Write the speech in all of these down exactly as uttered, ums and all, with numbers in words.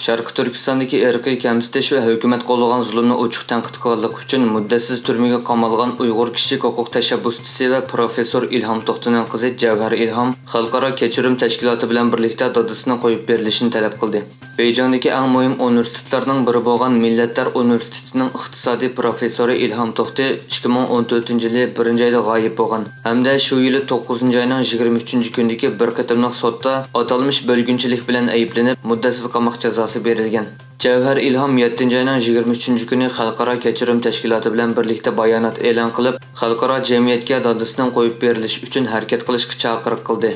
شەرقىي تۈركىستاندىكى ئىرقىي كەمسىتىش ۋە ھۆكۈمەت قوللىغان زۇلۇمنى ئوچۇق تەنقىد قىلغانلىقى ئۈچۈن مۇددەتسىز تۈرمىگە قامالغان ئۇيغۇر كىشىلىك ھوقۇق تەشەببۇسچىسى ۋە پروفېسسور ئىلھام توختىنىڭ قىزى جەۋھەر ئىلھام خەلقئارا كەچۈرۈم تەشكىلاتى بىلەن بىرلىكتە دادىسىنىڭ قويۇپ بېرىلىشىنى تەلەپ قىلدى. بېيجىڭدىكى ئەڭ مۇھىم ئۇنىۋېرسىتېتلارنىڭ بىرى بولغان مىللەتلەر ئۇنىۋېرسىتېتىنىڭ ئىقتىسادىي پروفېسسورى ئىلھام توختى ئىككى مىڭ ئون تۆتىنچى يىلى بىرىنچى ئايدا غايىب بولغان ھەمدە شۇ يىلى توققۇزىنچى ئاينىڭ يىگىرمە ئۈچىنچى كۈنىدىكى بىر قېتىملىق سوتتا ئاتالمىش بۆلگۈنچىلىك بىلەن ئەيىبلىنىپ، مۇددەتسىز قاماق جازاسى بېرىلگەن. جەۋھەر ئىلھام يەتتىنچى ئاينىڭ يىگىرمە ئۈچىنچى كۈنى خەلقئارا كەچۈرۈم تەشكىلاتى بىلەن بىرلىكتە بايانات ئېلان قىلىپ، خەلقئارا جەمئىيەتكە دادىسىنىڭ قويۇپ بېرىلىشى ئۈچۈن ھەرىكەت قىلىشقا چاقىرىق قىلدى.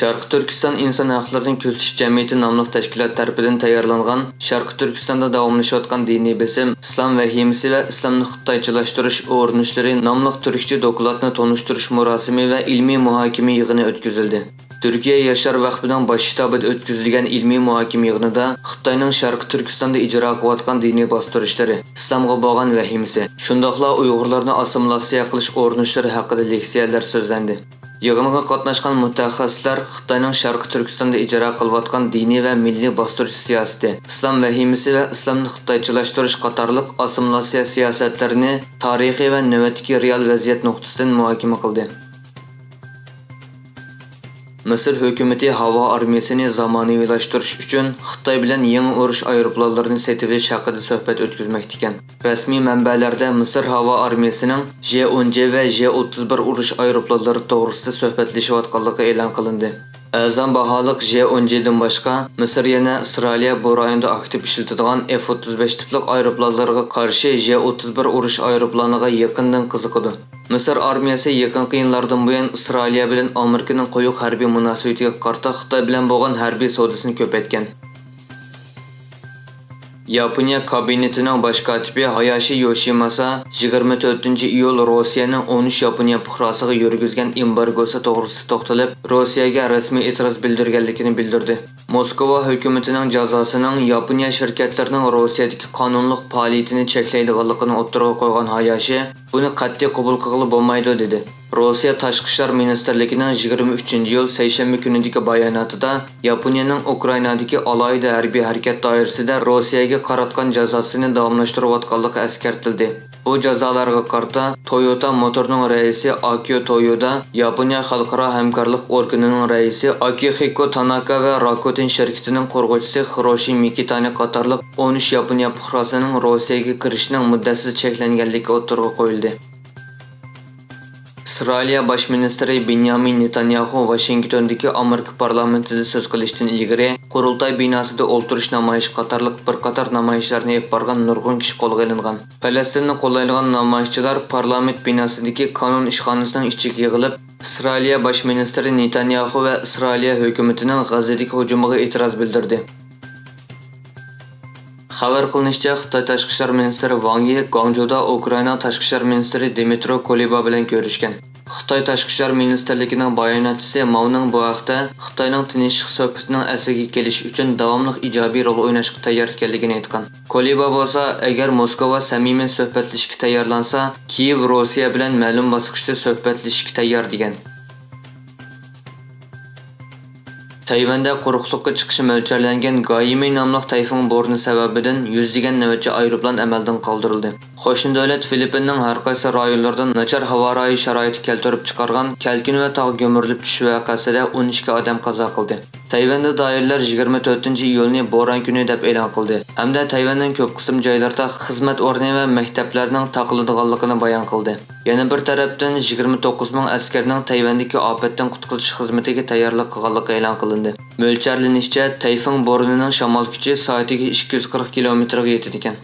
شەرقىي تۈركىستان ئىنسان ھەقلىرىنى كۆزىتىش جەمئىيىتى ناملىق تەشكىلات تەرىپىدىن تەييارلانغان شەرقىي تۈركىستاندا داۋاملىشىۋاتقان دىنىي بېسىم، ئىسلام ۋەھىمىسى ۋە ئىسلامنى خىتايچىلاشتۇرۇش ئۇرۇنۇشلىرى ناملىق تۈركچە دوكلاتنى تونۇشتۇرۇش مۇراسىمى ۋە ئىلمىي مۇھاكىمە يىغىنى ئۆتكۈزۈلدى. تۈركىيە ياشلار ۋەقپىنىڭ باش شتابىدا ئۆتكۈزۈلگەن ئىلمىي مۇھاكىمە يىغىنىدا خىتاينىڭ شەرقىي تۈركىستاندا ئىجرا قىلىۋاتقان دىنىي باستۇرۇشلىرى، ئىسلامغا بولغان ۋەھىمىسى، شۇنداقلا ئۇيغۇرلارنى ئاسسىمىلياتسىيە قىلىش ئۇرۇنۇشلىرى ھەققىدە لېكسىيەلەر سۆزلەندى. يىغىنغا قاتناشقان مۇتەخەسسىسلەر خىتاينىڭ شەرقىي تۈركىستاندا ئىجرا قىلىۋاتقان دىنىي ۋە مىللىي باستۇرۇش سىياسىتى، ئىسلام ۋەھىمىسى ۋە ئىسلامنى خىتايچىلاشتۇرۇش قاتارلىق ئاسسىمىلياتسىيە سىياسەتلىرىنى تارىخىي ۋە نۆۋەتتىكى رېئال ۋەزىيەت نۇقتىسىدىن مۇھاكىمە قىلدى. مىسىر ھۆكۈمىتى ھاۋا ئارمىيەسىنى زامانىۋىلاشتۇرۇش ئۈچۈن خىتاي بىلەن يېڭى ئۇرۇش ئايروپىلانلىرىنى سېتىۋېلىش ھەققىدە سۆھبەت ئۆتكۈزمەكتىكەن. رەسمىي مەنبەلەردە مىسىر ھاۋا ئارمىيەسىنىڭ ژې ئون جې ۋە ژې ئوتتۇز بىر ئۇرۇش ئايروپىلانلىرى توغرىسىدا سۆھبەتلىشىۋاتقانلىقى ئېلان قىلىندى. ئەرزان باھالىق ژې ئون جېدىن باشقا، مىسىر يەنە ئىسرائىلىيە بۇ رايوندا ئاكتىپ ئىشلىتىدىغان ئېف ئوتتۇز بەش تىپلىق ئايروپىلانلىرىغا قارشى ژې ئوتتۇز بىر ئۇرۇش ئايروپىلانىغا يېقىندىن قىزىقىدۇ. مىسىر ئارمىيەسى يېقىنقى يىللاردىن بۇيان ئىسرائىلىيە بىلەن ئامېرىكىنىڭ قويۇق ھەربىي مۇناسىۋىتىگە قارىتا خىتاي بىلەن بولغان ھەربىي سودىسىنى كۆپەيتكەن. ياپونىيە كابىنېتىنىڭ باش كاتىپى ھاياشى يوشىماسا يىگىرمە تۆتىنچى ئىيۇل روسىيەنىڭ ئون ئۈچ ياپونىيە پۇقراسىغا يۈرگۈزگەن ئېمبارگوسى توغرىسىدا توختىلىپ، روسىيەگە رەسمىي ئېتىراز بىلدۈرگەنلىكىنى بىلدۈردى. موسكۋا ھۆكۈمىتىنىڭ جازاسىنىڭ ياپونىيە شىركەتلىرىنىڭ روسىيەدىكى قانۇنلۇق پائالىيىتىنى چەكلەيدىغانلىقىنى ئوتتۇرىغا قويغان ھاياشى، بۇنى قەتئىي قوبۇل قىلغىلى بولمايدۇ، دېدى. روسىيە تاشقى ئىشلار مىنىستىرلىكىنىڭ يىگىرمە ئۈچىنچى ئىيۇل سەيشەنبە كۈنىدىكى باياناتىدا ياپونىيەنىڭ ئۇكرائىنادىكى ئالاھىدە ھەربىي ھەرىكەت دائىرىسىدە روسىيەگە قاراتقان جازاسىنى داۋاملاشتۇرۇۋاتقانلىقى ئەسكەرتىلدى. بۇ جازالارغا قارىتا تويوتا موتورنىڭ رەئىسى ئاكىيو تويودا، ياپونىيە خەلقئارا ھەمكارلىق ئورگىنىنىڭ رەئىسى ئاكىخىكو تاناكا ۋە راكۇتېن شىركىتىنىڭ قۇرغۇچىسى خىروشى مىكىتانى قاتارلىق ئون ئۈچ ياپونىيە پۇقراسىنىڭ روسىيەگە كىرىشىنىڭ مۇددەتسىز چەكلەنگەنلىكى ئوتتۇرىغا قويۇلدى. ئىسرائىلىيە باش مىنىستىرى بېنيامىن نېتانياخۇ ۋاشىنگتوندىكى ئامېرىكا پارلامېنتىدا سۆز قىلىشتىن ئىلگىرى، قۇرۇلتاي بىناسىدا ئولتۇرۇش نامايىشى قاتارلىق بىر قاتار نامايىشلارنى ئېلىپ بارغان نۇرغۇن كىشى قولغا ئېلىنغان. پەلەستىننى قوللايدىغان نامايىشچىلار پارلامېنت بىناسىدىكى كانون ئىشخانىسىنىڭ ئىچىگە يىغىلىپ، ئىسرائىلىيە باش مىنىستىرى نېتانياخۇ ۋە ئىسرائىلىيە ھۆكۈمىتىنىڭ غەززىدىكى ھۇجۇمىغا ئېتىراز بىلدۈردى. خەۋەر قىلىنىشىچە، خىتاي تاشقى ئىشلار مىنىستىرى ۋاڭ يى گۇاڭجۇدا ئۇكرائىنا تاشقى ئىشلار مىنىستىرى دىمىترو كۇلېبا بىلەن كۆرۈشكەن. خىتاي تاشقى ئىشلار مىنىستىرلىكىنىڭ باياناتچىسى ماۋنىڭ بۇ ھەقتە خىتاينىڭ تىنچلىق سۆھبىتىنىڭ ئەسلىگە كېلىشى ئۈچۈن داۋاملىق ئىجابىي رول ئويناشقا تەييار ئىكەنلىكىنى ئېيتقان. كۇلېبا بولسا، ئەگەر موسكۋا سەمىمىي سۆھبەتلىشىشكە تەييارلانسا، كىيېۋ روسىيە بىلەن مەلۇم باسقۇچتا سۆھبەتلىشىشكە تەييار، دېگەن. تەيۋەندە قۇرۇقلۇققا چىقىشى مۆلچەرلەنگەن گايىمى ناملىق تەيفۇڭ بورىنى سەۋەبىدىن يۈزلىگەن نۆۋەتچى ئايروپىلان ئەمەلدىن قالدۇرۇلدى. قوشنا دۆلەت فىلىپپىننىڭ ھەر قايسى رايونلىرىدا ناچار ھاۋا رايى شارائىتى كەلتۈرۈپ چىقارغان كەلكۈن ۋە تاغ گۈمۈرۈلۈپ چۈشۈش ۋەقەسىدە ئون ئىككى ئادەم قازا قىلدى. تەيۋەندە دائىرىلەر يىگىرمە تۆتىنچى ئىيۇلنى بوران كۈنى دەپ ئېلان قىلدى ھەمدە تەيۋەننىڭ كۆپ قىسىم جايلىرىدا خىزمەت ئورنى ۋە مەكتەپلەرنىڭ تاقىلىدىغانلىقىنى بايان قىلدى. يەنە بىر تەرەپتىن، يىگىرمە توققۇز مىڭ ئەسكەرنىڭ تەيۋەندىكى ئاپەتتىن قۇتقۇزۇش خىزمىتىگە تەييارلىق قىلغانلىقى ئېلان قىلىندى. مۆلچەرلىنىشىچە، تەيفۇڭ بورىنىنىڭ شامال كۈچى سائىتىگە ئىككى يۈز قىرىق كىلومېتىرغا يېتىدىكەن.